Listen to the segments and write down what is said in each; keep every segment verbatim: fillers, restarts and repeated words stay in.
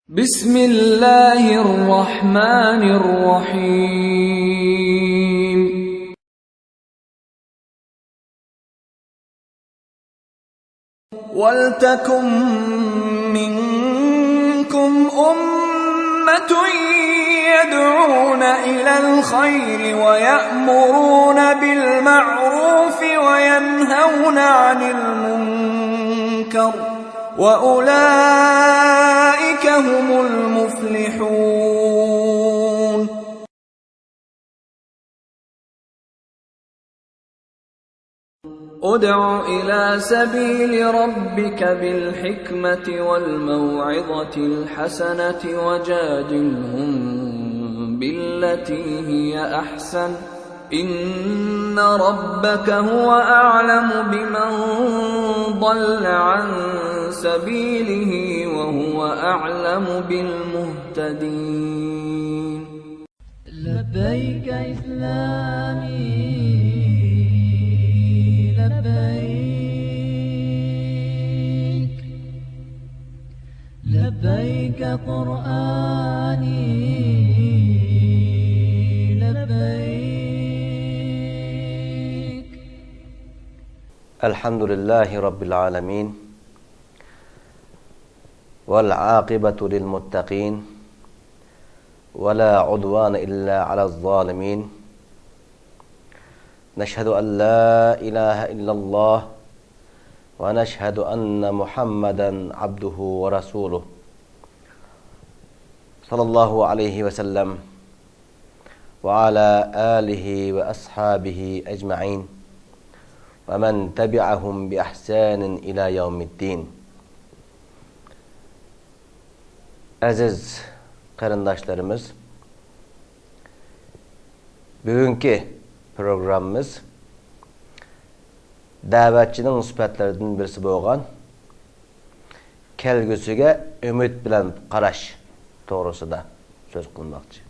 بسم الله الرحمن الرحيم. ولتكن منكم أمة يدعون إلى الخير ويأمرون بالمعروف وينهون عن المنكر، وأولئك هم المفلحون. ادع إلى سبيل ربك بالحكمة والموعظة الحسنة وجادلهم بالتي هي أحسن، إن ربك هو أعلم بمن ضل عن سبيله وهو أعلم بالمهتدين. لبيك إسلامي لبيك، لبيك قرآني لبيك. الحمد لله رب العالمين، والعاقبة للمتقين، ولا عدوان إلا على الظالمين. نشهد أن لا إله إلا الله، ونشهد أن محمدا عبده ورسوله، صلى الله عليه وسلم، وعلى آله وأصحابه أجمعين، ومن تبعهم بإحسان إلى يوم الدين. ئەزىز قېرىنداشلىرىمىز، بۈگۈنكى پروگراممىمىز دەۋەتچىنىڭ سۈپەتلىرىدىن بىرسى بولغان كەلگۈسىگە ئۈمىد بىلەن قاراش توغرىسىدا سۆز قىلماقچى.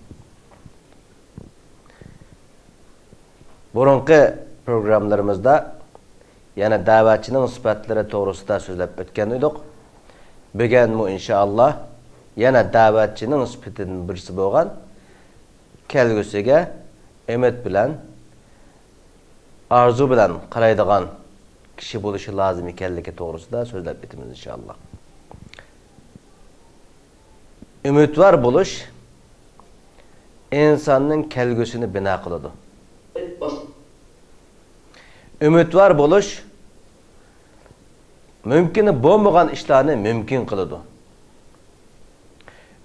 بۇرۇنقى پروگراممىلىرىمىزدا يەنە دەۋەتچىنىڭ سۈپەتلىرى توغرىسىدا سۆزلەپ ئۆتكەن ئىدۇق. بۈگۈنمۇ ئىنشائاللا يەنە دەۋەتچىنىڭ سۈپىتىدىن بىرسى بولغان كەلگۈسىگە ئۈمىد بىلەن، ئارزۇ بىلەن قارايدىغان كىشى بولۇشى لازىم ئىكەنلىكى توغرىسىدا سۆزلەپ ئۆتىمىز ئىنشائاللا. ئۈمىدۋار بولۇش ئىنساننىڭ كەلگۈسىنى بىنا قىلىدۇ. ئۈمىدۋار بولۇش مۇمكىنى بولمىغان ئىشلارنى مۇمكىن قىلىدۇ.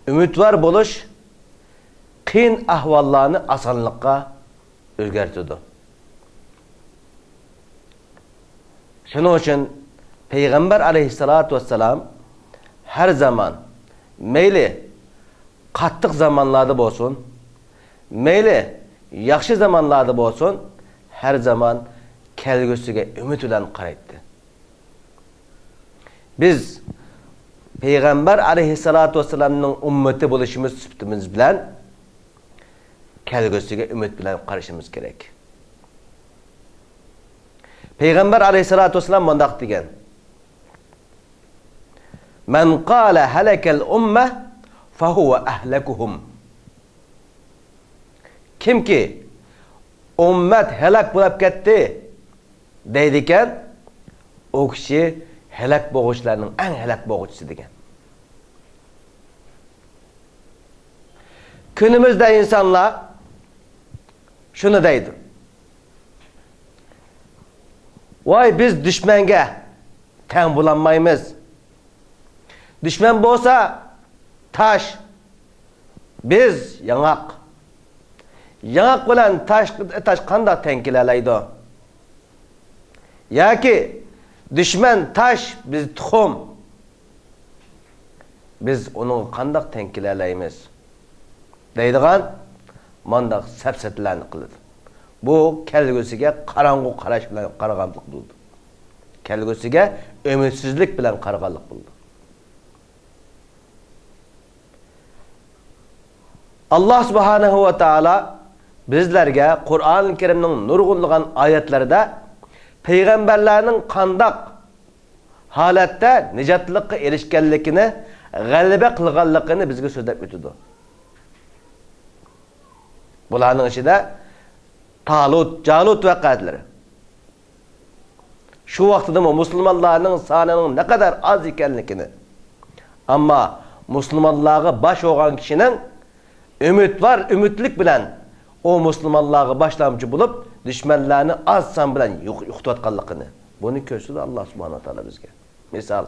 ئۈمىدۋار بولۇش قىيىن ئەھۋاللارنى ئاسانلىققا ئۆزگەرتىدۇ. شۇنىڭ ئۈچۈن پەيغەمبەر ئەلەيھىسسالاتۇ ۋەسسالام ھەر زامان، مەيلى قاتتىق زامانلاردا بولسۇن، مەيلى ياخشى زامانلاردا بولسۇن، ھەر زامان كەلگۈسىگە ئۈمىد بىلەن قارايتتى. بىز پەيغەمبەر ئەلەيھىسسالاتۇ ۋەسسالامنىڭ ئۈممىتى بولۇشىمىز سۈپىتىمىز بىلەن كەلگۈسىگە ئۈمىد بىلەن قارىشىمىز كېرەك. پەيغەمبەر ئەلەيھىسسالاتۇ ۋەسسالام مۇنداق دېگەن: مَنْ قَالَ هَلَكَ الْأُمَّةُ فَهُوَ أَهْلَكُهُمْ. كىمكى ئۈممەت ھالاك بولاپ كەتتى دەيدىكەن، ئۇ كىشى ھالاك بولغۇچىلارنىڭ ئەڭ ھالاك بولغۇچىسى دېگەن. كۈنىمىزدە ئىنسانلار شۇنى دەيدۇ: ۋاي، بىز دۈشمەنگە تەڭ بولالمايمىز. دۈشمەن بولسا تاش، بىز ياڭاق. ياڭاق بىلەن تاش، تاش قانداق تەڭ كېلەلەيدۇ؟ ياكى دۈشمەن تاش، بىز تۇخۇم. بىز ئۇنىڭغا قانداق تەڭ كېلەلەيمىز؟ دەيدىغان مانداق سەپسەتىلەرنى قىلىدۇ. بۇ كەلگۈسىگە قاراڭغۇ قاراش بىلەن قارىغانلىق بولىدۇ. كەلگۈسىگە ئۈمىدسىزلىك بىلەن قارىغانلىق بولىدۇ. ئاللا سۇبھانەھۇ ۋە تائالا بىزلەرگە قۇرئانى كەرىمنىڭ نۇرغۇنلىغان ئايەتلىرىدە پەيغەمبەرلەرنىڭ قانداق ھالەتتە نىجاتلىققا ئېرىشكەنلىكىنى غەلىبە قىلغانلىقىنى بىزگە سۆزلەپ ئۆتىدۇ. بۇلارنىڭ ئىچىدە تالۇت، جالۇت ۋەقەلىرى. شۇ ۋاقتىدىمۇ مۇسۇلمانلارنىڭ سانىنىڭ نەقەدەر ئاز ئىكەنلىكىنى، ئەمما مۇسۇلمانلارغا باش بولغان كىشىنىڭ ئۈمىد بار، ئۈمىدلىك بىلەن ئۇ مۇسۇلمانلارغا باشلامچى بولۇپ، دۈشمەنلەرنى ئاز سان بىلەن يوق-، يوقىتىۋاتقانلىقىنى، بۇنى كۆرسىتىدۇ ئاللا سۇبھانەھۇ ۋە تائالا بىزگە. مىسال.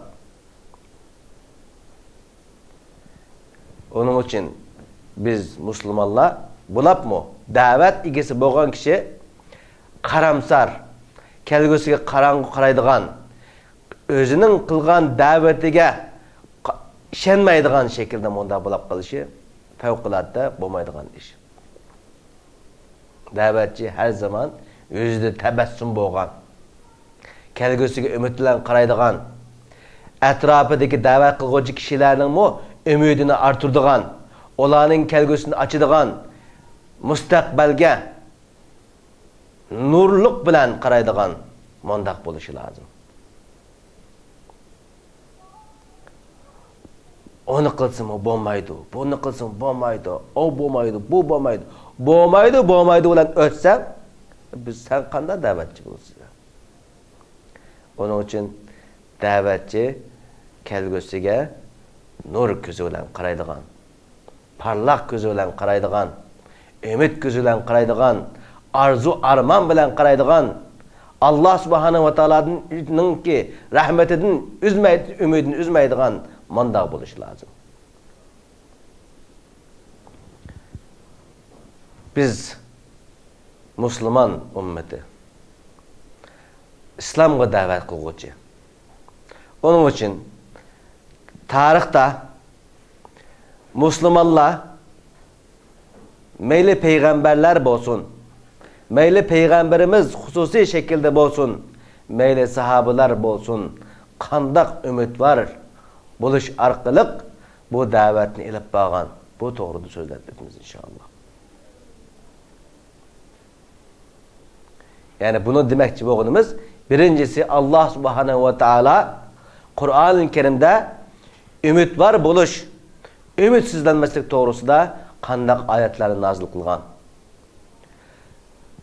ئۇنىڭ ئۈچۈن بىز مۇسۇلمانلار بولۇپمۇ دەۋەت ئىگىسى بولغان كىشى قارامسار، كەلگۈسىگە قاراڭغۇ قارايدىغان، ئۆزىنىڭ قىلغان دەۋىتىگە قا-، ئىشەنمەيدىغان شەكىلدە مۇنداق بولۇپ قېلىشى پەۋقۇلئاددە بولمايدىغان ئىش. دەۋەتچى ھەر زامان يۈزىدە تەبەسسۇم بولغان، كەلگۈسىگە ئۈمىد بىلەن قارايدىغان، ئەتراپىدىكى دەۋەت قىلغۇچى كىشىلەرنىڭمۇ ئۈمىدىنى ئارتۇرىدىغان، ئۇلارنىڭ كەلگۈسىنى ئاچىدىغان، مۇستەقبەلگە نۇرلۇق بىلەن قارايدىغان مۇنداق بولۇشى لازىم. ئۇنى قىلسىمۇ بولمايدۇ، بۇنى قىلسىمۇ بولمايدۇ، ئۇ بولمايدۇ، بۇ بولمايدۇ، بولمايدۇ، بولمايدۇ بىلەن ئۆتسەڭ، بىز، سەن قانداق دەۋەتچى بولىسەن؟ ئۇنىڭ ئۈچۈن دەۋەتچى كەلگۈسىگە نۇر كۆزى بىلەن قارايدىغان، پارلاق كۆزى بىلەن قارايدىغان، ئۈمىد كۆزى بىلەن قارايدىغان، ئارزۇ-ئارمان بىلەن قارايدىغان، ئاللا سۇبھانەھۇ ۋە تائالانىڭكى رەھمىتىدىن ئۈزمەي، ئۈمىدىنى ئۈزمەيدىغان مۇنداق بولۇشى لازىم. بىز مۇسۇلمان ئۈممىتى، ئىسلامغا دەۋەت قىلغۇچى. ئۇنىڭ ئۈچۈن تارىختا مۇسۇلمانلار، مەيلى پەيغەمبەرلەر بولسۇن، مەيلى پەيغەمبىرىمىز خۇسۇسىي شەكىلدە بولسۇن، مەيلى ساھابىلەر بولسۇن، قانداق ئۈمىدۋار بولۇش ئارقىلىق بۇ دەۋەتنى ئېلىپ بارغان، بۇ توغرىدا سۆزلەپ ئۆتىمىز، ئىنشائاللا. يەنى بۇنى دېمەكچى بولغىنىمىز، بىرىنچىسى، ئاللا سۇبھانەھۇ ۋە تائالا قۇرئانى كەرىمدە ئۈمىدۋار بولۇش، ئۈمىدسىزلەنمەسلىك توغرىسىدا قانداق ئايەتلەرنى نازىل قىلغان؟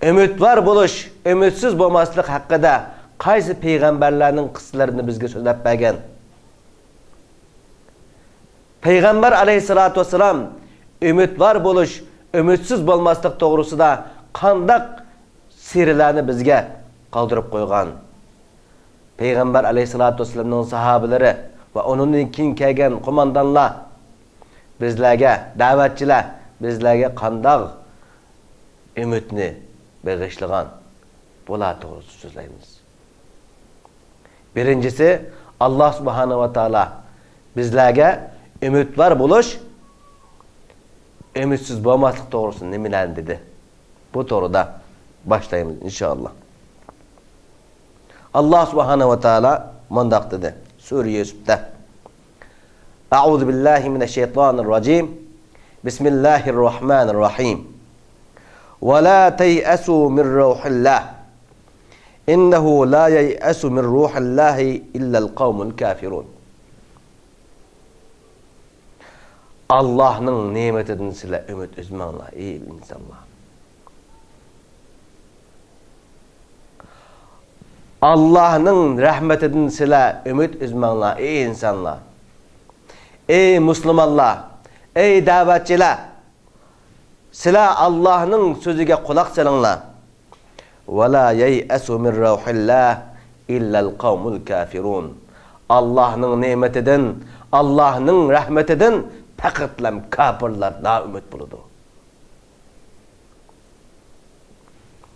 ئۈمىدۋار بولۇش، ئۈمىدسىز بولماسلىق ھەققىدە قايسى پەيغەمبەرلەرنىڭ قىسسىلىرىنى بىزگە سۆزلەپ بەرگەن؟ پەيغەمبەر ئەلەيھىسسالاتۇ ۋەسسالام ئۈمىدۋار بولۇش، ئۈمىدسىز بولماسلىق توغرىسىدا قانداق سىرلارنى بىزگە قالدۇرۇپ قويغان؟ پەيغەمبەر ئەلەيھىسسالاتۇ ۋەسسالامنىڭ ساھابىلىرى ۋە ئۇنىڭدىن كېيىن كەلگەن قوماندانلار بىزلەرگە، دەۋەتچىلەر بىزلەرگە قانداق ئۈمىدنى بېغىشلىغان؟ بۇلار توغرىسىدا سۆزلەيمىز. بىرىنچىسى، ئاللا سۇبھانەھۇ ۋە تائالا بىزلەرگە ئۈمىدۋار بولۇش، ئۈمىدسىز بولماسلىق توغرىسىدا نېمىلەرنى دېدى؟ بۇ توغرىدا باشلايمىز، ئىنشائاللا. ئاللا سۇبھانەھۇ ۋە تائالا مۇنداق دېدى سۈرە يۈسۈپتە: أعوذ بالله من الشيطان الرجيم. بسم الله الرحمن الرحيم. ولا تيأسوا من روح الله. إنه لا ييأس من روح الله إلا القوم الكافرون. ئاللاھنىڭ نېمىتىدىن سىلەر ئۈمىد ئۈزمەڭلار، ئەي ئىنسانلار. ئاللاھنىڭ رەھمىتىدىن سىلەر ئۈمىد ئۈزمەڭلار، ئەي ئىنسانلار. ئەي مۇسۇلمانلار، ئەي دەۋەتچىلەر، سىلەر ئاللاھنىڭ سۆزىگە قۇلاق سېلىڭلار. ولا ييأس من روح الله إلا القوم الكافرون. ئاللاھنىڭ نېمىتىدىن، ئاللاھنىڭ رەھمىتىدىن پەقەتلا كاپىرلار نائۈمىد بولىدۇ،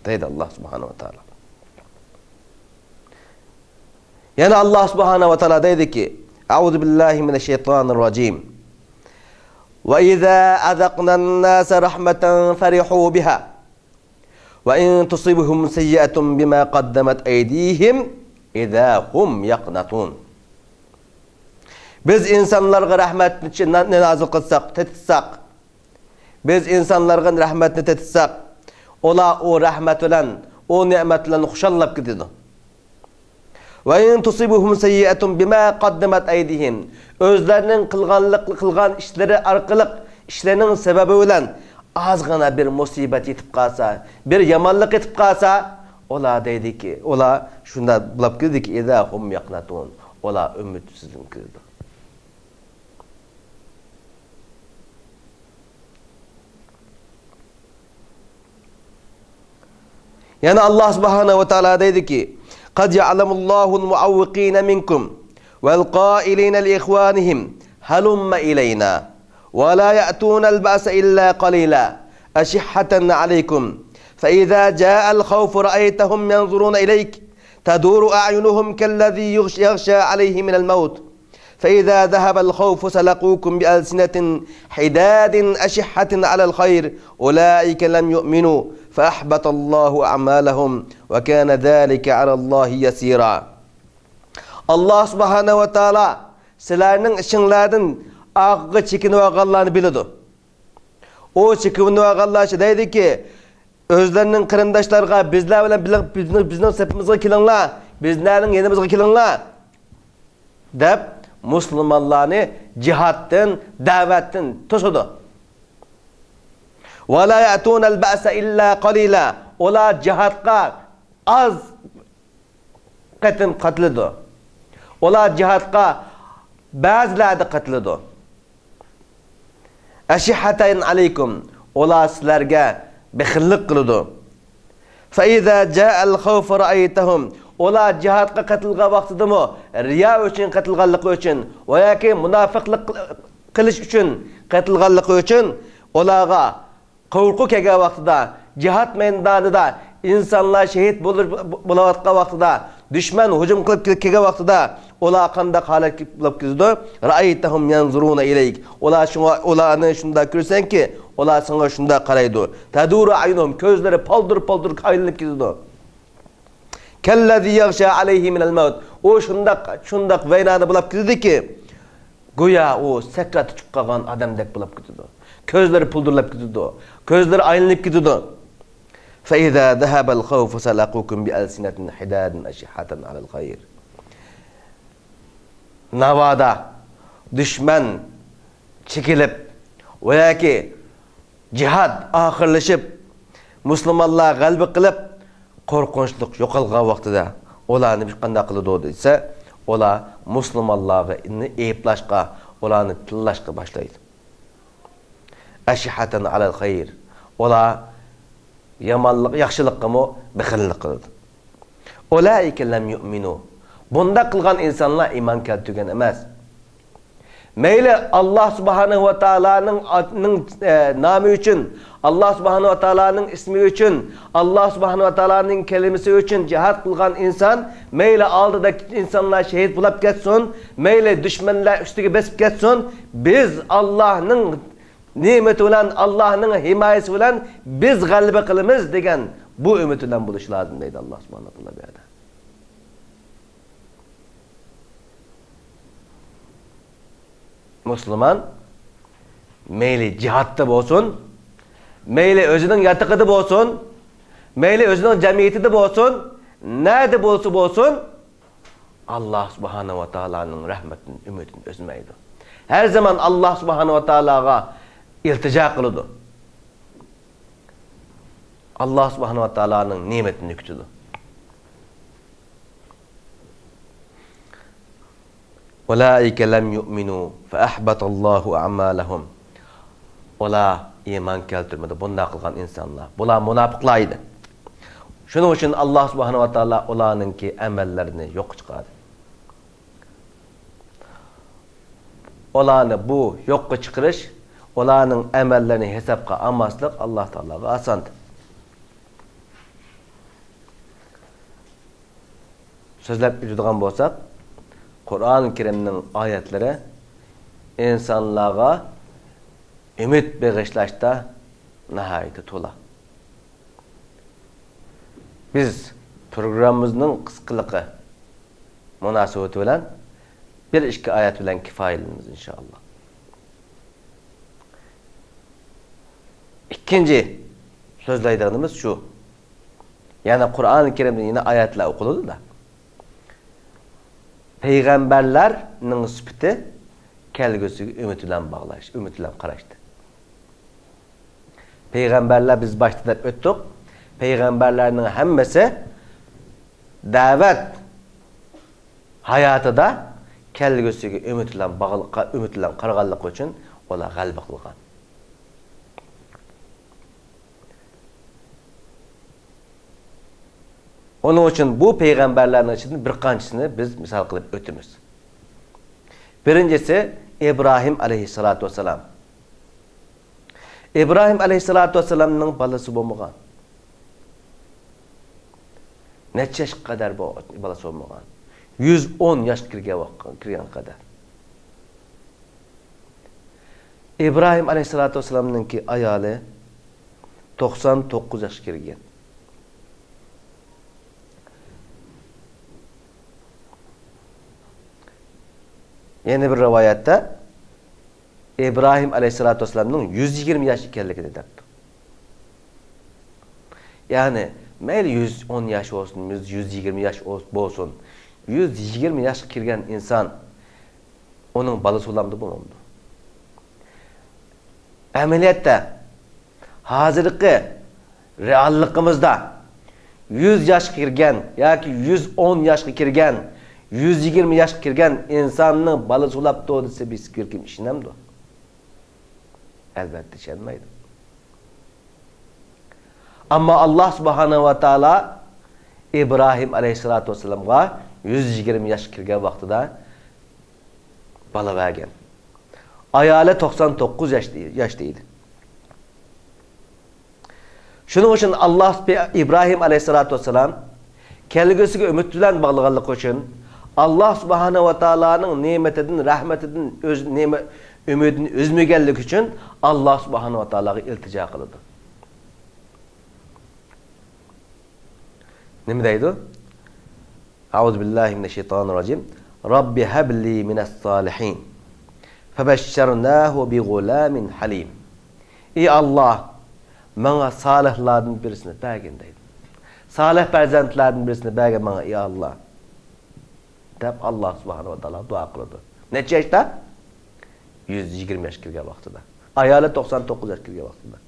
دەيدۇ ئاللا سۇبھانەھۇ ۋە تائالا. يەنە ئاللا سۇبھانەھۇ ۋە تائالا دەيدۇكى، أعوذ بالله من الشيطان الرجيم. وإذا أذقنا الناس رحمة فرحوا بها وإن تصبهم سيئة بما قدمت أيديهم إذا هم يقنطون. بىز ئىنسانلارغا رەھمەتنى نازىل قىلساق، تېتىتساق، بىز ئىنسانلارغا رەھمەتنى تېتىتساق، ئۇلار ئۇ رەھمەت بىلەن، ئۇ نېمەت بىلەن خۇشاللاپ كېتىدۇ. وإن تصبهم سيئة بما قدمت أيديهم. ئۆزلەرنىڭ قىلغانلىق، قىلغان ئىشلىرى ئارقىلىق، ئىشلىرىنىڭ سەۋەبى بىلەن ئازغىنا بىر مۇسىبەت يېتىپ قالسا، بىر يامانلىق يېتىپ قالسا، ئۇلار دەيدىكى، ئۇلار شۇنداق بولۇپ كېتىدىكى، «إذا هم يقنطون»، ئۇلار ئۈمىدسىزلىنىپ كېتىدۇ. يەنە ئاللاھ سۇبھانەھۇ ۋە تائالا دەيدىكى، «قد يعلم الله المعوقين منكم والقائلين لإخوانهم هلم إلينا ولا يأتون البأس إلا قليلا أشحة عليكم فإذا جاء الخوف رأيتهم ينظرون إليك تدور أعينهم كالذي يغش-، يغشى عليه من الموت فإذا ذهب الخوف سلقوكم بألسنة حداد أشحة على الخير أولئك لم يؤمنوا فأحبط الله أعمالهم وكان ذلك على الله يسيرا». ئاللاھ سۇبھانەھۇ ۋە تائالا سىلەرنىڭ ئىچىڭلاردىن ئارقىغا چېكىنىۋالغانلارنى بىلىدۇ. ئۇ چېكىنىۋالغانلار شۇ دەيدىكى، ئۆزلىرىنىڭ قېرىنداشلىرىغا، «بىزلەر بىلەن بىلەن بىزنىڭ، بىزنىڭ سېپىمىزغا كېلىڭلار، بىزلەرنىڭ يېنىمىزغا كېلىڭلار» دەپ، مۇسۇلمانلارنى جىھادتىن، دەۋەتتىن توسىدۇ. «ولا يأتون البأس إلا قليلا». ئۇلار جىھادقا ئاز قېتىم قاتىلىدۇ. ئۇلار جىھادقا بەزىلەردە قاتىلىدۇ. «أشحة عليكم»، ئۇلار سىلەرگە بېخىللىق قىلىدۇ. «فإذا جاء الخوف رأيتهم»، ئۇلار جىھادقا قېتىلغان ۋاقتىدىمۇ رىيا ئۈچۈن قېتىلغانلىقى ئۈچۈن ۋە ياكى مۇناپىقلىق قىلىش ئۈچۈن قېتىلغانلىقى ئۈچۈن ئۇلارغا قورقۇ كەلگەن ۋاقتىدا، جىھاد مەيدانىدا ئىنسانلار شېھىت بولۇپ، بولاۋاتقان ۋاقتىدا، دۈشمەن ھۇجۇم قىلىپ كېلىپ كەلگەن ۋاقتىدا ئۇلار قانداق ھالەت بولۇپ كېتىدۇ؟ «رأيتهم ينظرون إليك». ئۇلار شۇڭا، ئۇلارنى شۇنداق كۆرسەڭكى، ئۇلار ساڭا شۇنداق قارايدۇ. «تدور أعينهم»، كۆزلىرى پالدۇر-پالدۇر ئايلىنىپ كېتىدۇ. «كالذي يغشى عليه من الموت». ئۇ شۇنداق، شۇنداق ۋەيرانە بولاپ كېتىدۇكى، گويا ئۇ سەكراتتا چۈشۈپ قالغان ئادەمدەك بولاپ كېتىدۇ. كۆزلىرى پۇلدۇرلاپ كېتىدۇ. كۆزلىرى ئايلىنىپ كېتىدۇ. «فإذا ذهب الخوف سلقوكم بألسنة حداد أشحة على الخير». ناۋادا دۈشمەن چېكىلىپ ۋە ياكى جىھاد ئاخىرلىشىپ، مۇسۇلمانلار غەلىبە قىلىپ، قورقۇنچلۇق يوقالغان ۋاقتىدا ئۇلارنى قانداق قىلىدۇ دېسە، ئۇلار مۇسۇلمانلارنى ئەيىبلەشكە، ئۇلارنى تىللاشقا باشلايدۇ. «أشحة على الخير». ئۇلار يامانلىق، ياخشىلىققىمۇ بېخىللىق قىلىدۇ. «أولئك لم يؤمنوا». بۇنداق قىلغان ئىنسانلار ئىمان كەلتۈرگەن ئەمەس. مەيلى ئاللاھ سۇبھانەھۇ ۋە تائالانىڭ ئاتىنىڭ، ئە، نامى ئۈچۈن، ئاللاھ سۇبھانەھۇ ۋە تائالانىڭ ئىسمى ئۈچۈن، ئاللاھ سۇبھانەھۇ ۋە تائالانىڭ كەلىمىسى ئۈچۈن جىھاد قىلغان ئىنسان، مەيلى ئالدىدىكى ئىنسانلار شېھىت بولاپ كەتسۇن، مەيلى دۈشمەنلەر ئۈستىگە بېسىپ كەتسۇن، بىز ئاللاھنىڭ نېمىتى بىلەن، ئاللاھنىڭ ھىمايىسى بىلەن بىز غەلىبە قىلىمىز دېگەن بۇ ئۈمىد بىلەن بولۇشى لازىم دەيدۇ ئاللاھ سۇبھانەھۇ ۋە تائالا بۇ يەردە. مۇسۇلمان مەيلى جىھادتا بولسۇن، مەيلى ئۆزىنىڭ ياتىقىدا بولسۇن، مەيلى ئۆزىنىڭ جەمئىيىتىدە بولسۇن، نەدە بولسا بولسۇن، ئاللاھ سۇبھانەھۇ ۋە تائالانىڭ رەھمىتىدىن ئۈمىدىنى ئۈزمەيدۇ. ھەر زامان ئاللاھ سۇبھانەھۇ ۋە تائالاغا ئىلتىجا قىلىدۇ. ئاللاھ سۇبھانەھۇ ۋە تائالانىڭ نېمىتىنى كۈتىدۇ. «أولئك لم يؤمنوا فأحبط الله أعمالهم». ئۇلار ئىمان كەلتۈرمىدى، بۇنداق قىلغان ئىنسانلار. بۇلار مۇناپىقلار ئىدى. شۇنىڭ ئۈچۈن ئاللاھ سۇبھانەھۇ ۋە تائالا ئۇلارنىڭكى ئەمەللىرىنى يوققا چىقاردى. ئۇلارنى بۇ يوققا چىقىرىش، ئۇلارنىڭ ئەمەللىرىنى ھېسابقا ئالماسلىق ئاللاھ تائالاغا ئاساندى. سۆزلەپ ئۆتىدىغان بولساق، قۇرئان كەرىمنىڭ ئايەتلىرى ئىنسانلارغا ئۈمىد بېغىشلاشتا ناھايىتى تولا. بىز پروگراممىمىزنىڭ قىسقىلىقى مۇناسىۋىتى بىلەن بىر ئىككى ئايەت بىلەن كۇپايىلىنىمىز، ئىنشائاللا. ئىككىنچى سۆزلەيدىغىنىمىز شۇ. يەنە قۇرئان كەرىمدىن يەنە ئايەتلەر ئوقۇلىدۇ-دا. پەيغەمبەرلەرنىڭ سۈپىتى كەلگۈسىگە ئۈمىد بىلەن باغلاش، ئۈمىد بىلەن قاراشتى. پەيغەمبەرلەر، بىز باشتا دەپ ئۆتتۇق، پەيغەمبەرلەرنىڭ ھەممىسى دەۋەت ھاياتىدا كەلگۈسىگە ئۈمىد بىلەن باغلىق، ئۈمىد بىلەن قارىغانلىقى ئۈچۈن ئۇلار غەلىبە قىلغان. ئۇنىڭ ئۈچۈن بۇ پەيغەمبەرلەرنىڭ ئىچىدىن بىر قانچىسىنى بىز مىسال قىلىپ ئۆتىمىز. بىرىنچىسى ئىبراھىم ئەلەيھىسسالاتۇ ۋەسسالام. ئىبراھىم ئەلەيھىسسالاتۇ ۋەسسالامنىڭ بالىسى بولمىغان. نەچچە ياشقا قەدەر بۇ بالىسى بولمىغان؟ يۈز ئون ياشقا كىرگەن ۋاق-، كىرگەن قەدەر. ئىبراھىم ئەلەيھىسسالاتۇ ۋەسسالامنىڭكى ئايالى توقسان توققۇز ياشقا كىرگەن. يەنە بىر رىۋايەتتە ئىبراھىم ئەلەيھىسسالاتۇ ۋەسسالامنىڭ يۈز يىگىرمە ياش ئىكەنلىكىنى دەپتۇ. يەنى مەيلى يۈز ئون ياش بولسۇن، يۈز، يۈز يىگىرمە ياش بولسۇن، يۈز يىگىرمە ياشقا كىرگەن ئىنسان ئۇنىڭ بالىسى بولامدۇ، بولمامدۇ؟ ئەمەلىيەتتە، ھازىرقى رېئاللىقىمىزدا يۈز ياشقا كىرگەن ياكى يۈز ئون ياشقا كىرگەن، يۈز يىگىرمە ياشقا كىرگەن ئىنساننىڭ بالىسى بولاپتۇ دېسە، بىز بىر كىم ئىشىنەمدۇ؟ ئەلۋەتتە، ئىشەنمەيدۇ. ئەمما ئاللا سۇبھانەھۇ ۋە تائالا ئىبراھىم ئەلەيھىسسالاتۇ ۋەسسالامغا يۈز يىگىرمە ياشقا كىرگەن ۋاقتىدا بالا بەرگەن. ئايالى توقسان توققۇز ياش، ياشتا ئىدى. شۇنىڭ ئۈچۈن ئاللا ئىبراھىم ئەلەيھىسسالاتۇ ۋەسسالام كەلگۈسىگە ئۈمىد بىلەن باغلىغانلىقى ئۈچۈن، ئاللا سۇبھانەھۇ ۋە تائالانىڭ نېمىتىدىن، رەھمىتىدىن، ئۆز نېمە ئۈمىدىنى ئۈزمىگەنلىكى ئۈچۈن ئاللا سۇبھانەھۇ ۋە تائالاغا ئىلتىجا قىلىدۇ. نېمە دەيدۇ؟ أعوذ بالله من الشيطان الرجيم. رب هب لي من الصالحين. فبشرناه بغلام حليم. ئى ئاللا، ماڭا سالىھلاردىن بىرسىنى بەرگىن دەيدۇ. سالىھ پەرزەنتلەردىن بىرسىنى بەرگىن ماڭا، ئى ئاللا، دەپ ئاللا سۇبھانەھۇ ۋە تائالاغا دۇئا قىلىدۇ. نەچچە ياشتا؟ يۈز يىگىرمە ياشقا كىرگەن ۋاقتىدا. ئايالى توقسان توققۇز ياشقا كىرگەن ۋاقتىدا.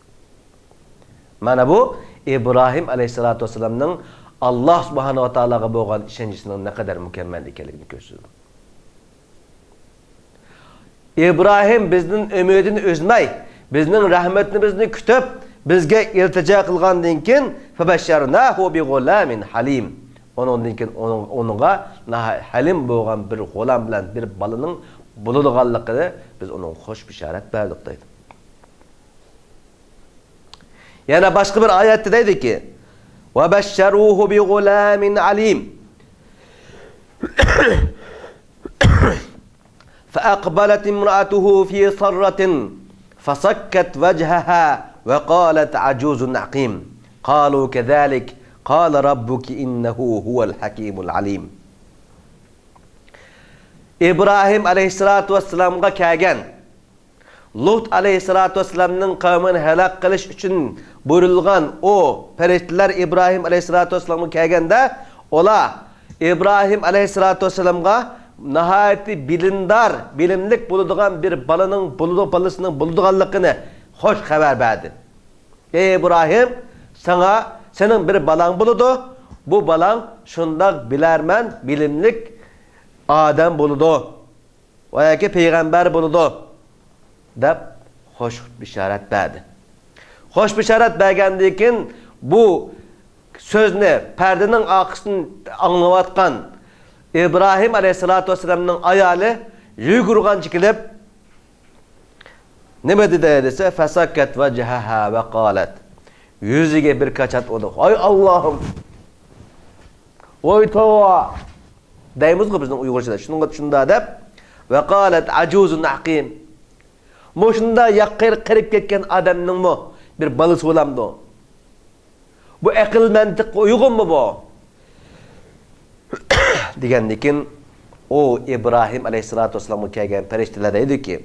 مانا بۇ ئىبراھىم ئەلەيھىسسالاتۇ ۋەسسالامنىڭ ئاللا سۇبھانەھۇ ۋە تائالاغا بولغان ئىشەنچىسىنىڭ نەقەدەر مۇكەممەل ئىكەنلىكىنى كۆرسىتىدۇ. ئىبراھىم بىزدىن ئۈمىدىنى ئۈزمەي، بىزنىڭ رەھمىتىمىزنى كۈتۈپ، بىزگە ئىلتىجا قىلغاندىن كېيىن، فَبَشَّرْنَاهُ بِغُلَامٍ حَلِيمٍ. ئۇنىڭدىن كېيىن ئۇنىڭ، ئۇنىڭغا ناھايىتى ھەلىم بولغان بىر غۇلام بىلەن بىر بالىنىڭ بولىدىغانلىقىنى بىز ئۇنىڭغا خۇش بېشارەت بەردۇق دەيدۇ. يەنە باشقا بىر ئايەتتە دەيدۇكى، وَبَشَّرُوهُ بِغُلَامٍ عَلِيمٍ. فَأَقْبَلَتِ امْرَأَتُهُ فِي صَرَّةٍ فَصَكَّتْ وَجْهَهَا وَقَالَتْ عَجُوزٌ عَقِيمٌ. قَالُوا كَذَلِكَ قَالَ رَبُّكِ إِنَّهُ هُوَ الْحَكِيمُ الْعَلِيمُ. ئىبراھىم ئەلەيھىسسالاتۇ ۋەسسالامغا كەلگەن، لۇت ئەلەيھىسسالاتۇ ۋەسسالامنىڭ قەۋمىنى ھالاك قىلىش ئۈچۈن بۇيرۇلغان ئۇ پەرىشتىلەر ئىبراھىم ئەلەيھىسسالاتۇ ۋەسسالامغا كەلگەندە، ئۇلار ئىبراھىم ئەلەيھىسسالاتۇ ۋەسسالامغا ناھايىتى بىلىمدار، بىلىملىك بولىدىغان بىر بالىنىڭ بولىدۇ-، بالىسىنىڭ بولىدىغانلىقىنى خۇش خەۋەر بەردى. ئەي ئىبراھىم، ساڭا، سېنىڭ بىر بالاڭ بولىدۇ. بۇ بالاڭ شۇنداق بىلەرمەن، بىلىملىك ئادەم بولىدۇ ۋە ياكى پەيغەمبەر بولىدۇ، دەپ خۇش بېشارەت بەردى. خۇش بېشارەت بەرگەندىن كېيىن بۇ سۆزنى، پەردىنىڭ ئارقىسىدىن ئاڭلاۋاتقان ئىبراھىم ئەلەيھىسسالاتۇ ۋەسسالامنىڭ ئايالى يۈگۈرگەنچە كېلىپ، نېمە دېدى دېسە، فَسَكَّتْ وَجْهَهَا وَقَالَتْ. يۈزىگە بىر كاچات ئۇردى. ۋاي ئاللاھىم! ۋاي توۋا! دەيمىزغۇ بىزنىڭ ئۇيغۇرچىدا. شۇنىڭغا شۇنداق دەپ، وَقَالَتْ عَجُوزٌ عَقِيمٌ. مۇشۇنداق ياققا قېرىپ كەتكەن ئادەمنىڭمۇ بىر بالىسى بولامدۇ؟ بۇ ئەقىل مەنتىققە ئۇيغۇنمۇ بۇ؟ دېگەندىكىن، ئۇ ئىبراھىم ئەلەيھىسسالاتۇ ۋەسسالامغا كەلگەن پەرىشتىلەر دەيدۇكى،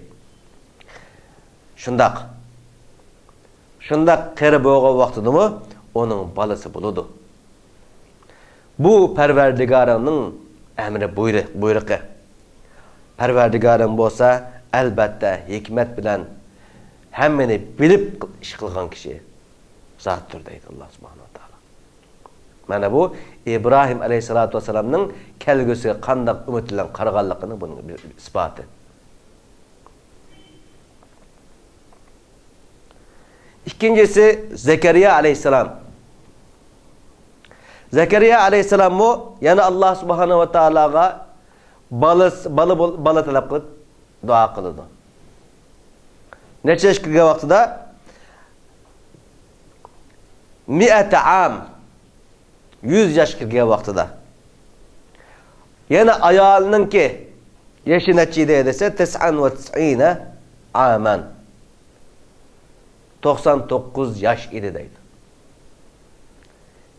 شۇنداق، شۇنداق قېرى بولغان ۋاقتىدىمۇ ئۇنىڭ بالىسى بولىدۇ. بۇ پەرۋەردىگارىڭنىڭ ئەمرى، بۇيرۇ-، بۇيرۇقى. پەرۋەردىگارىڭ بولسا ئەلبەتتە، ھېكمەت بىلەن ھەممىنى بىلىپ ئىش قىلغان كىشى زاتتۇر، دەيدۇ ئاللا سۇبھانەھۇ ۋە تائالا. مانا بۇ ئىبراھىم ئەلەيھىسسالاتۇ ۋەسسالامنىڭ كەلگۈسىگە قانداق ئۈمىد بىلەن قارىغانلىقىنىڭ بۇنىڭ بىر ئىسپاتى. ئىككىنچىسى زەكەرىيا ئەلەيھىسسالام. زەكەرىيا ئەلەيھىسسالاممۇ يەنە ئاللا سۇبھانەھۇ ۋە تائالاغا بالا، بالا، بالا تەلەپ قىلىپ دۇئا قىلىدۇ. نەچچە ياشقا كىرگەن ۋاقتىدا؟ مىئەتە ئام. يۈز ياشقا كىرگەن ۋاقتىدا. يەنە ئايالىنىڭكى يېشى نەچچە ئىدى دېسە، تىسئەن ۋە تىسئىنە ئامان. توقسان توققۇز ياش ئىدى دەيدۇ.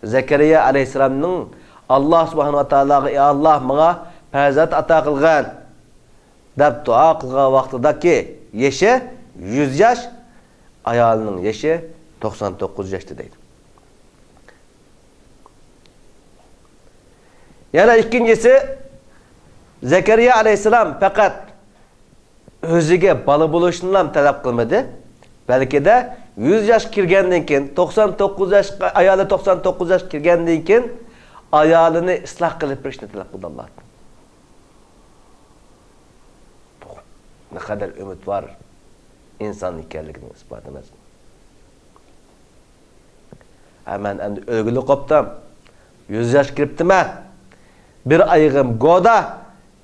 زەكەرىيا ئەلەيھىسسالامنىڭ ئاللا سۇبھانەھۇ ۋە تائالاغا، ئى ئاللا، ماڭا پەرزەنت ئاتا قىلغىن، دەپ دۇئا قىلغان ۋاقتىدىكى يېشى يۈز ياش، ئايالىنىڭ يېشى توقسان توققۇز ياشتا دەيدۇ. يەنە ئىككىنچىسى، زەكەرىيا ئەلەيھىسسالام پەقەت ئۆزىگە بالا بولۇشنىلا تەلەپ قىلمىدى، بەلكىدە يۈز ياشقا كىرگەندىن كېيىن، توقسان توققۇز ياشقا، ئايالى توقسان توققۇز ياشقا كىرگەندىن كېيىن ئايالىنى ئىسلاھ قىلىپ بېرىشنى تەلەپ قىلدى ئاللادىن. نەقەدەر ئۈمىدۋار ئىنسان ئىكەنلىكىنىڭ ئىسپاتى ئەمەسمۇ؟ ھە، مەن ئەمدى ئۆلگىلى قوپتۇم. يۈز ياش كىرىپتىمەن. بىر ئايىغىم گودا،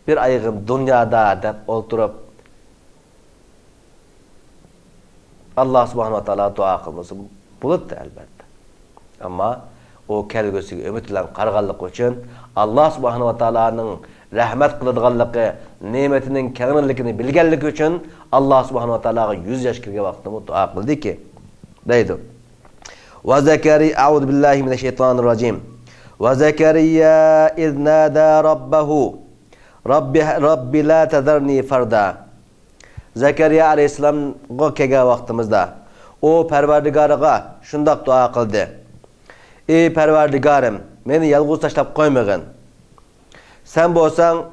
بىر ئايىغىم دۇنيادا دەپ ئولتۇرۇپ، ئاللا سۇبھانەھۇ ۋە تائالاغا دۇئا قىلمىسا بولاتتى، ئەلبەتتە. ئەمما ئۇ كەلگۈسىگە ئۈمىد بىلەن قارىغانلىقى ئۈچۈن، ئاللا سۇبھانەھۇ ۋە تائالانىڭ رەھمەت قىلىدىغانلىقى، نېمىتىنىڭ كەڭرىلىكىنى بىلگەنلىكى ئۈچۈن، ئاللا سۇبھانەھۇ ۋە تائالاغا يۈز ياش كىرگەن ۋاقتىمۇ دۇئا قىلدىكى، دەيدۇ. ۋە زەكەرىيا، ئەئۇزۇ بىللاھى مىنەششەيتانىر راجىم. ۋە زەكەرىيا ئىز نادە رەببەھۇ، رەببى، رەببى لا تەزەرنى فەردە. زەكەرىيا ئەلەيھىسسالامغا كەلگەن ۋاقتىمىزدا، ئۇ پەرۋەردىگارىغا شۇنداق دۇئا قىلدى: ئى پەرۋەردىگارىم، مېنى يالغۇز تاشلاپ قويمىغىن. سەن بولساڭ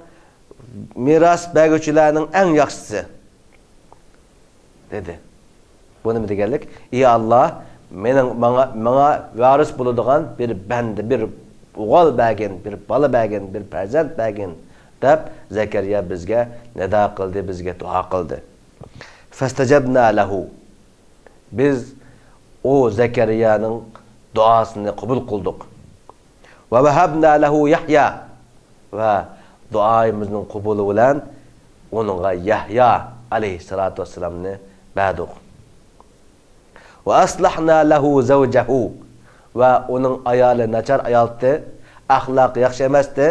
مىراس بەرگۈچىلەرنىڭ ئەڭ ياخشىسى، دېدى. بۇ نېمە دېگەنلىك؟ ئى ئاللا، مېنىڭ، ماڭا، ماڭا ۋارىس بولىدىغان بىر بەندە، بىر ئوغۇل بەرگىن، بىر بالا بەرگىن، بىر پەرزەنت بەرگىن، دەپ زەكەرىيا بىزگە نىدا قىلدى، بىزگە دۇئا قىلدى. فەستەجەبنا لەھۇ. بىز ئۇ زەكەرىيانىڭ دۇئاسىنى قوبۇل قىلدۇق. ۋە ۋەھەبنا لەھۇ يەھيا. ۋە دۇئايىمىزنىڭ قوبۇلى بىلەن ئۇنىڭغا يەھيا ئەلەيھىسسالاتۇ ۋەسسالامنى بەردۇق. ۋە ئەسلەھنا لەھۇ زەۋجەھۇ. ۋە ئۇنىڭ ئايالى ناچار ئايالتى، ئەخلاقى ياخشى ئەمەستى،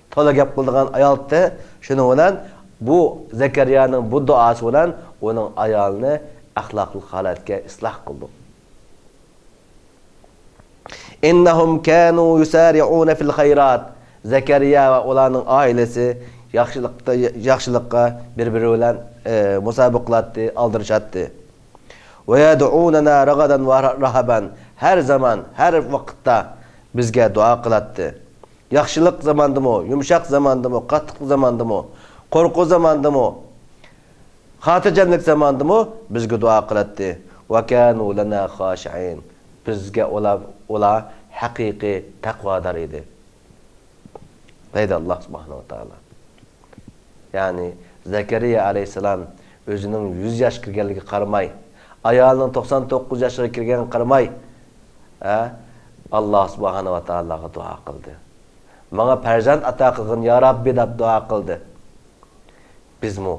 تولا گەپ قىلىدىغان ئايالتى. شۇنىڭ بىلەن بۇ زەكەرىيانىڭ بۇ دۇئاسى بىلەن ئۇنىڭ ئايالىنى ئەخلاقلىق ھالەتكە ئىسلاھ قىلدۇق. ئىننەھۇم كانۇ يۇسارىئۇنە فىل خەيرات. زەكەرىيا ۋە ئۇلارنىڭ ئائىلىسى ياخشىلىقتا، ياخشىلىققا بىر-بىرى بىلەن، ئى، مۇسابىقە قىلاتتى، ئالدىرىشاتتى. ۋە يەدئۇنەنا رەغەدەن ۋە رەھەبەن. ھەر زامان، ھەر ۋاقىتتا بىزگە دۇئا قىلاتتى. ياخشىلىق زاماندىمۇ، يۇمشاق زاماندىمۇ، قاتتىق زاماندىمۇ، قورقۇ زاماندىمۇ، خاتىرجەملىك زاماندىمۇ بىزگە دۇئا قىلاتتى. ۋە كانۇ لەنا خاشىئىن. بىزگە ئۇلار، ئۇلار ھەقىقىي تەقۋادار ئىدى، دەيدۇ ئاللا سۇبھانەھۇ ۋە تائالا. يەنى زەكەرىيا ئەلەيھىسسالام ئۆزىنىڭ يۈز ياشقا كىرگەنلىكىگە قارىماي، ئايالىنىڭ توقسان توققۇز ياشقا كىرگەنلىكىگە قارىماي، ھە، ئاللا سۇبھانەھۇ ۋە تائالاغا دۇئا قىلدى. ماڭا پەرزەنت ئاتا قىلغىن يا رەببى دەپ دۇئا قىلدى. بىزمۇ،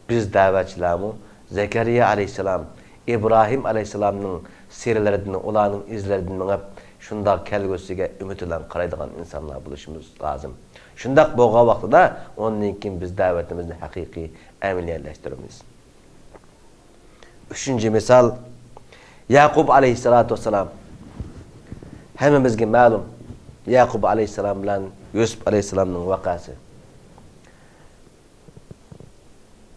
بىز دەۋەتچىلەرمۇ زەكەرىيا ئەلەيھىسسالام، ئىبراھىم ئەلەيھىسسالامنىڭ سىيرىلىرىدىن، ئۇلارنىڭ ئىزلىرىدىن مېڭىپ، شۇنداق كەلگۈسىگە ئۈمىد بىلەن قارايدىغان ئىنسانلار بولۇشىمىز لازىم. شۇنداق بولغان ۋاقتىدا ئۇندىن كېيىن بىز دەۋىتىمىزنى ھەقىقىي ئەمەلىيلەشتۈرىمىز. ئۈچىنچى مىسال، يەقۇب ئەلەيھىسسالاتۇ ۋەسسالام. ھەممىمىزگە مەلۇم، يەقۇب ئەلەيھىسسالام بىلەن يۈسۈپ ئەلەيھىسسالامنىڭ ۋەقەسى.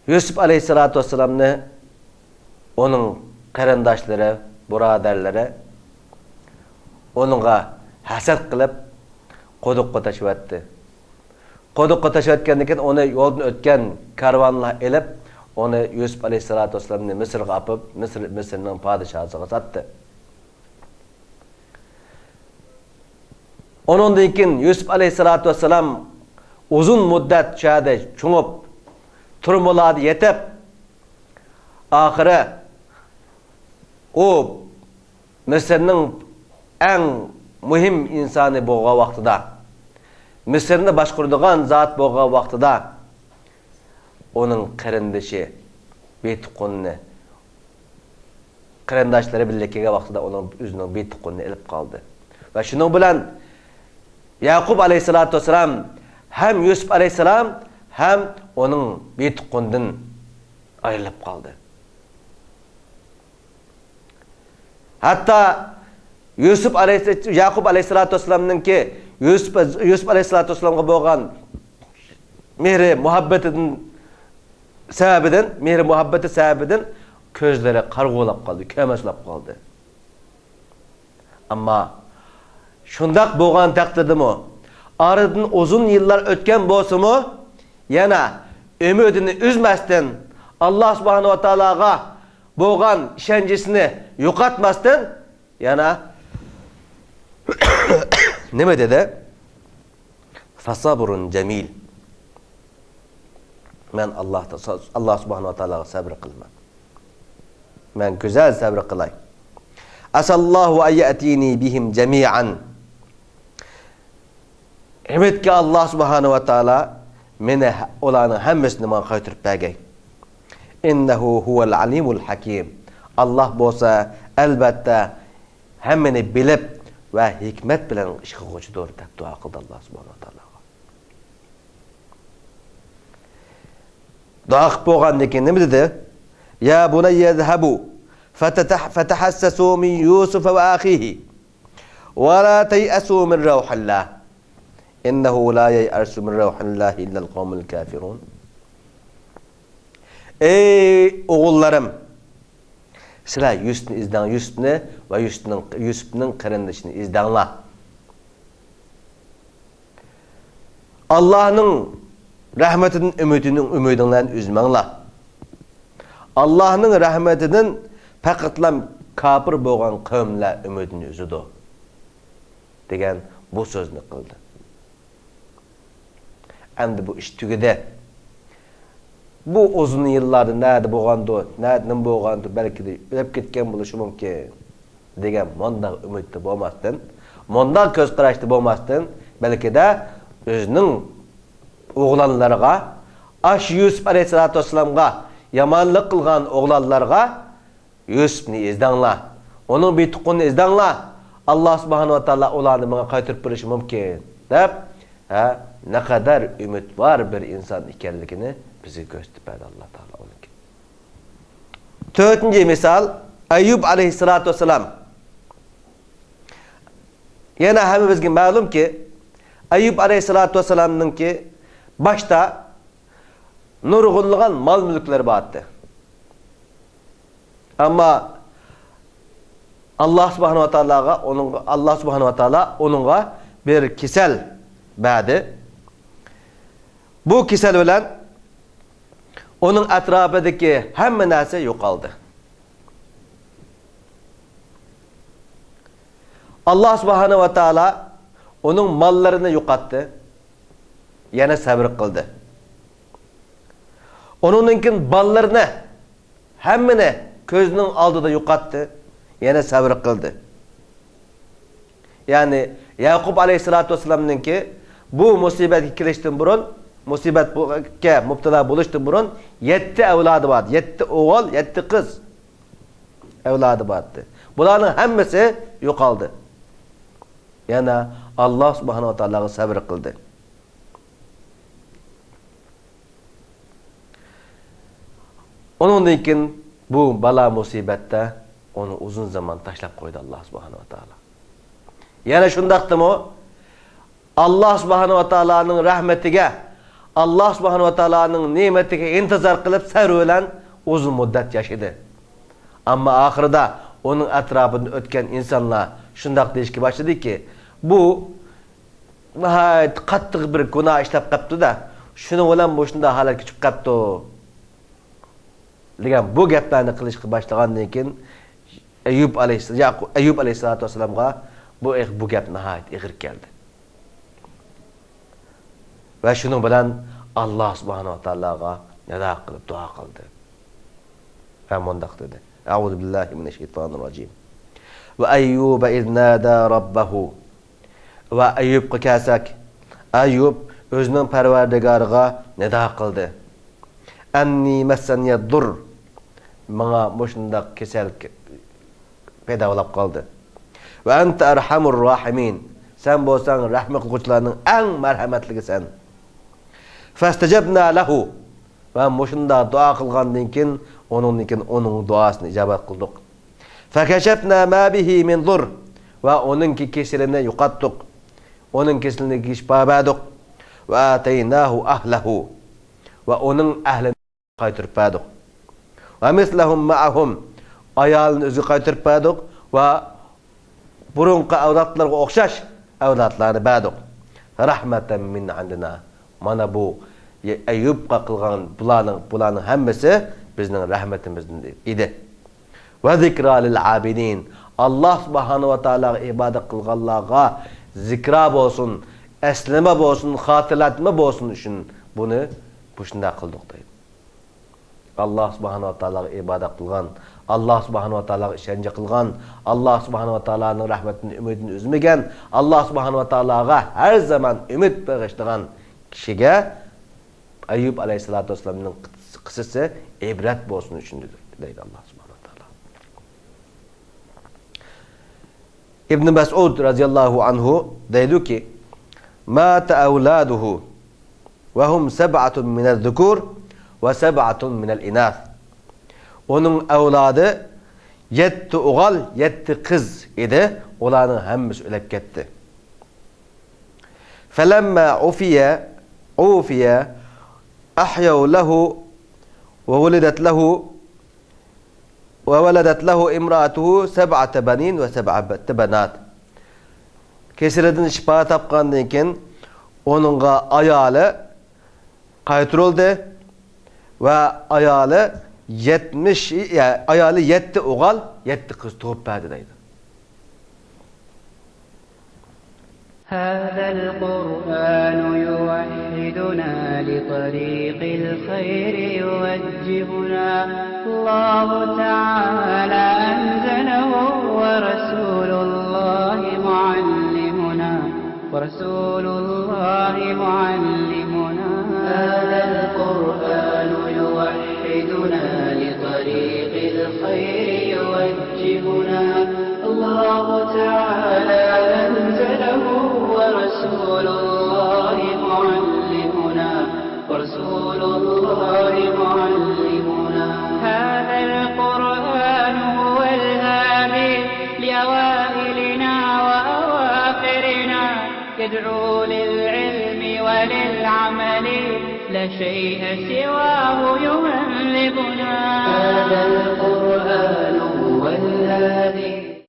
يۈسۈپ ئەلەيھىسسالاتۇ ۋەسسالامنى ئۇنىڭ قېرىنداشلىرى، بۇرادەرلىرى ئۇنىڭغا ھەسەت قىلىپ، قۇدۇققا تاشلىۋەتتى. قۇدۇققا تاشلىۋەتكەندىن كېيىن، ئۇنى يولدىن ئۆتكەن كارۋانلار ئېلىپ، ئۇنى يۈسۈپ ئەلەيھىسسالاتۇ ۋەسسالامنى مىسىرغا ئاپىرىپ، مىسىر، مىسىرنىڭ پادىشاھىغا ساتتى. ئۇنىڭدىن كېيىن يۈسۈپ ئەلەيھىسسالاتۇ ۋەسسالام ئۇزۇن مۇددەت شۇ يەردە چوڭىيىپ، تۈرمىلەردە يېتىپ، ئاخىرى ئۇ مىسىرنىڭ ئەڭ مۇھىم ئىنسانى بولغان ۋاقتىدا، مىسىرنى باشقۇرىدىغان زات بولغان ۋاقتىدا، ئۇنىڭ قېرىندىشى بىتۇقۇننى، قېرىنداشلىرى بىللە كەلگەن ۋاقتىدا ئۇنىڭ، ئۆزىنىڭ بىتۇقۇنىنى ئېلىپ قالدى. ۋە شۇنىڭ بىلەن يەقۇب ئەلەيھىسسالاتۇ ۋەسسالام ھەم يۈسۈپ ئەلەيھىسسالام ھەم ئۇنىڭ بىتۇقۇنىدىن ئايرىلىپ قالدى. ھەتتا يۈسۈپ ئەلەيھىس-، يەقۇب ئەلەيھىسسالاتۇ ۋەسسالامنىڭكى يۈسۈپ، يۈسۈپ ئەلەيھىسسالاتۇ ۋەسسالامغا بولغان مېھرى، مۇھەببىتىدىن سەۋەبىدىن، مېھرى مۇھەببىتى سەۋەبىدىن كۆزلىرى قارىغۇلاپ قالدى، كۆرمەسلەپ قالدى. ئەمما شۇنداق بولغان تەقدىردىمۇ، ئارىدىن ئۇزۇن يىللار ئۆتكەن بولسىمۇ، يەنە ئۈمىدىنى ئۈزمەستىن، ئاللا سۇبھانەھۇ ۋە تائالاغا بولغان ئىشەنچىسىنى يوقاتماستىن، يەنە نېمە دېدى؟ فَصَبْرٌ جَمِيلٌ. مەن ئاللا، ئاللا سۇبھانەھۇ ۋە تائالاغا سەۋر قىلىمەن. مەن گۈزەل سەۋر قىلاي. عَسَى اللَّهُ أَنْ يَأْتِيَنِي بِهِمْ جَمِيعًا. ئۈمىدكى، ئاللا سۇبھانەھۇ ۋە تائالا مېنى، ئۇلارنىڭ ھەممىسىنى ماڭا قايتۇرۇپ بەرگەي. إِنَّهُ هُوَ الْعَلِيمُ الْحَكِيمُ. ئاللا بولسا، ئەلبەتتە، ھەممىنى بىلىپ ۋە ھېكمەت بىلەن ئىش قىلغۇچىدۇر، دەپ دۇئا قىلدى ئاللا سۇبھانەھۇ ۋە تائالاغا. دۇئا قىلىپ بولغاندىن كېيىن نېمە دېدى؟ يَا بُنَيَّ اذْهَبُوا فَتَتَحَ-، فَتَحَسَّسُوا مِنْ يُوسُفَ وَأَخِيهِ وَلَا تَيْأَسُوا مِنْ رَوْحِ اللَّهِ إِنَّهُ لَا يَيْأَسُ مِنْ رَوْحِ اللَّهِ إِلَّا الْقَوْمُ الْكَافِرُونَ. ئەي ئوغۇللىرىم! سىلەر يۈسۈپنى ئىزدەڭ، يۈسۈپنى ۋە يۈسۈپنىڭ، يۈسۈپنىڭ قېرىندىشىنى ئىزدەڭلار. ئاللانىڭ رەھمىتىدىن ئۈمىدىنىڭ، ئۈمىدىڭلارنى ئۈزمەڭلار. ئاللانىڭ رەھمىتىدىن پەقەتلا كاپىر بولغان قەۋملەر ئۈمىدىنى ئۈزىدۇ، دېگەن بۇ سۆزنى قىلدى. ئەمدى بۇ ئىش تۈگىدى. بۇ ئۇزۇن يىللاردا نەدە بولغاندۇ، نەدە نېمە بولغاندۇ، بەلكىدە ئۆلۈپ كەتكەن بولۇشى مۇمكىن، دېگەن مۇنداق ئۈمىدتە بولماستىن، مۇنداق كۆز قاراشتا بولماستىن، بەلكىدە ئۆزىنىڭ ئوغلانلىرىغا، ئاشۇ يۈسۈپ ئەلەيھىسسالاتۇ ۋەسسالامغا يامانلىق قىلغان ئوغلانلارغا، يۈسۈپنى ئىزدەڭلار، ئۇنىڭ بىتۇقۇنىنى ئىزدەڭلار، ئاللا سۇبھانەھۇ ۋە تائالا ئۇلارنى ماڭا قايتۇرۇپ بېرىشى مۇمكىن، دەپ، ھە، نەقەدەر ئۈمىدۋار بىر ئىنسان ئىكەنلىكىنى بىزگە كۆرسىتىپ بەردى ئاللا تائالا ئۇنىڭكى. تۆتىنچى مىسال، ئەييۇب ئەلەيھىسسالاتۇ ۋەسسالام. يەنە ھەممىمىزگە مەلۇمكى، ئەييۇب ئەلەيھىسسالاتۇ ۋەسسالامنىڭكى باشتا نۇرغۇنلىغان مال-مۈلۈكلىرى بار ئىدى. ئەمما ئاللا سۇبھانەھۇ ۋە تائالاغا، ئۇنىڭغا، ئاللا سۇبھانەھۇ ۋە تائالا ئۇنىڭغا بىر كېسەل بەردى. بۇ كېسەل بىلەن ئۇنىڭ ئەتراپىدىكى ھەممە نەرسە يوقالدى. ئاللا سۇبھانەھۇ ۋە تائالا ئۇنىڭ ماللىرىنى يوقاتتى، يەنە سەۋر قىلدى. ئۇنىڭدىن كېيىن بالىلىرىنى ھەممىنى كۆزىنىڭ ئالدىدا يوقاتتى، يەنە سەۋر قىلدى. يەنى يەقۇب ئەلەيھىسسالاتۇ ۋەسسالامنىڭكى بۇ مۇسىبەتكە كېلىشتىن بۇرۇن، مۇسىبەتكە مۇپتىلا بولۇشتىن بۇرۇن يەتتە ئەۋلادى بار ئىدى. يەتتە ئوغۇل، يەتتە قىز ئەۋلادى بار ئىدى. بۇلارنىڭ ھەممىسى يوقالدى. يەنە ئاللا سۇبھانەھۇ ۋە تائالاغا سەۋر قىلدى. ئۇنىڭدىن كېيىن بۇ بالا مۇسىبەتتە ئۇنى ئۇزۇن زامان تاشلاپ قويدى ئاللا سۇبھانەھۇ ۋە تائالا. يەنە شۇنداقتىمۇ ئاللا سۇبھانەھۇ ۋە تائالانىڭ رەھمىتىگە، ئاللا سۇبھانەھۇ ۋە تائالانىڭ نېمىتىگە ئىنتىزار قىلىپ سەۋر بىلەن ئۇزۇن مۇددەت ياشىدى. ئەمما ئاخىرىدا ئۇنىڭ ئەتراپىدىن ئۆتكەن ئىنسانلار شۇنداق دېيىشكە باشلىدىكى، بۇ ناھايىتى قاتتىق بىر گۇناھ ئىشلەپ قاپتۇ-دە، شۇنىڭ بىلەن مۇشۇنداق ھالەتكە چۈشۈپ قاپتۇ. دېگەن بۇ گەپلەرنى قىلىشقا باشلىغاندىن كېيىن، ئەييۇب ئەلەيھىس-، ياقۇ-، ئەييۇب ئەلەيھىسسالاتۇ ۋەسسالامغا بۇ ئېغ-، بۇ گەپ ناھايىتى ئېغىر كەلدى. ۋە شۇنىڭ بىلەن ئاللا سۇبھانەھۇ ۋە تائالاغا نىدا قىلىپ دۇئا قىلدى. ۋە مۇنداق دېدى: «أعوذ بالله من الشيطان الرجيم. وأيوب إذ نادى ربه.» ۋە ئەييۇبقا كەلسەك، ئەييۇب ئۆزىنىڭ پەرۋەردىگارىغا نىدا قىلدى: «أني مسني الضر.» ماڭا مۇشۇنداق كېسەل پەيدا بولاپ قالدى. «وأنت أرحم الراحمين.» سەن بولساڭ رەھمى قىلغۇچىلارنىڭ ئەڭ مەرھەمەتلىكىسەن. «فاستجبنا له.» ۋە مۇشۇنداق دۇئا قىلغاندىن كېيىن، ئۇنىڭدىن كېيىن ئۇنىڭ دۇئاسىنى ئىجابەت قىلدۇق. «فكشفنا ما به من ضر.» ۋە ئۇنىڭكى كېسىلىنى يوقاتتۇق. ئۇنىڭ كېسىلىگە شىپا بەردۇق. «وآتيناه أهله.» ۋە ئۇنىڭ ئەھلىنى قايتۇرۇپ بەردۇق. «ومثلهم معهم.» ئايالىنى ئۆزىگە قايتۇرۇپ بەردۇق ۋە بۇرۇنقى ئەۋلادلارغا ئوخشاش ئەۋلادلارنى بەردۇق. «رحمة من عندنا.» مانا بۇ ئەييۇبقا قىلغان بۇلارنىڭ، بۇلارنىڭ ھەممىسى بىزنىڭ رەھمىتىمىزدىن ئىدى. «وذكرى للعابدين.» ئاللا سۇبھانەھۇ ۋە تائالاغا ئىبادەت قىلغانلارغا زىكرا بولسۇن، ئەسلىمە بولسۇن، خاتىرىلەتمە بولسۇن ئۈچۈن بۇنى، بۇ شۇنداق قىلدۇق دەيدۇ. ئاللا سۇبھانەھۇ ۋە تائالاغا ئىبادەت قىلغان، ئاللا سۇبھانەھۇ ۋە تائالاغا ئىشەنچ قىلغان، ئاللا سۇبھانەھۇ ۋە تائالانىڭ رەھمىتىدىن ئۈمىدىنى ئۈزمىگەن، ئاللا سۇبھانەھۇ ۋە تائالاغا ھەر زامان ئۈمىد بېغىشلىغان كىشىگە ئەييۇب ئەلەيھىسسالاتۇ ۋەسسالامنىڭ قىسسىسى ئىبرەت بولسۇن ئۈچۈندۇر، دەيدۇ ئاللا سۇبھانەھۇ ۋە تائالا. ئىبن مەسئۇد رەزىياللاھۇ ئەنھۇ دەيدۇكى: «مات أولاده وهم سبعة من الذكور وسبعة من الإناث.» ئۇنىڭ ئەۋلادى يەتتە ئوغۇل، يەتتە قىز ئىدى، ئۇلارنىڭ ھەممىسى ئۆلۈپ كەتتى. «فلما عفي، عوفي، أحيوا له وولدت له، وولدت له امرأته سبعة بنين وسبعة بنات.» كېسىلىدىن شىپا تاپقاندىن كېيىن، ئۇنىڭغا ئايالى قايتۇرۇلدى ۋە ئايالى يەتمىش، ئايالى يەتتە ئوغۇل، يەتتە قىز تۇغۇپ بەردى دەيدۇ. هذا القرآن يوحدنا، لطريق الخير يوجهنا. الله تعالى أنزله، ورسول الله معلمنا، ورسول الله معلمنا. هذا القرآن يوحدنا، لطريق الخير يوجهنا. الله تعالى أنزله، ورسول الله معلمنا، ورسول الله معلمنا. هذا القرآن هو الهادي لأوائلنا وأواخرنا، يدعو للعلم وللعمل، لا شيء سواه يهذبنا. هذا القرآن هو الهادي.